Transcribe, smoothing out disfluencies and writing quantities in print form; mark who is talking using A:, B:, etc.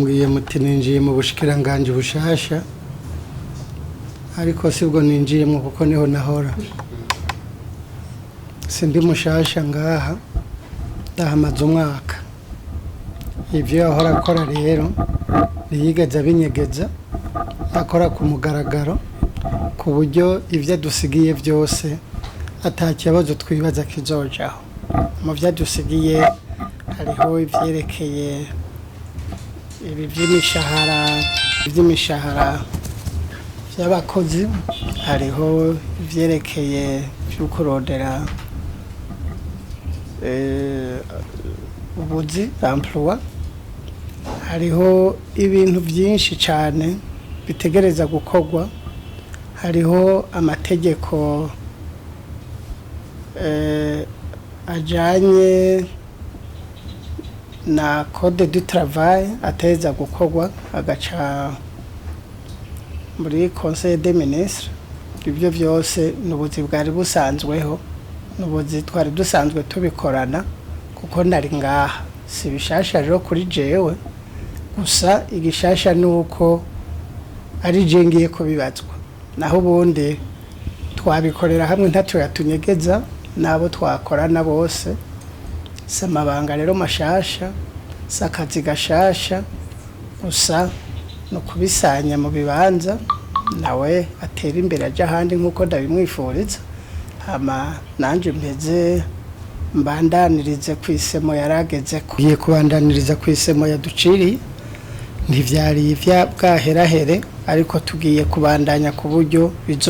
A: Mbwiye muti ninjiye mu bushikiranganji bushasha, ariko sibwo ninjiyemwo kuko niho nahora. Sindi mushasha ngaha, ndahamaze umwaka. Ivyo yahora akora rero ntiyigeze abinyegeza, akora ku mugaragaro, ku buryo ivyo adusigiye vyose ata kibazo twibaza kizojaho. Mu vyo adusigiye hariho ivyerekeye ibi vy'imishahara vy'abakozi, hariho ivyerekeye vyo kurondera ubuzi, emploi, hariho ibintu vyinshi cane bitegereza gukorwa, hariho amategeko ajanye na code du travail ateza gukorwa agaca muri conseil des ministres. Ivyo vyose n'ubuzi bwari busanzweho, n'ubuzi twari dusanzwe tubikorana kuko nari ngaha. Si bishasha rero kuri jewe, gusa igishasha nuko ari je ngiye kubibazwa, naho ubundi twabikorera hamwe, ntaco yatunyegeza n'abo twakorana bose. Si amabanga rero mashasha, si akazi gashasha, gusa ni ukubisanya mu bibanza, nawe atera imbere aja ahandi nk'uko ndabimwifuriza, hama nanje mpeze mbandanirize kw'isemo yaragezeko. Ngiye kubandaniriza kw'isemo yaduciriye, ntivyari bwaherehere, ariko tugiye kubandanya ku buryo bizo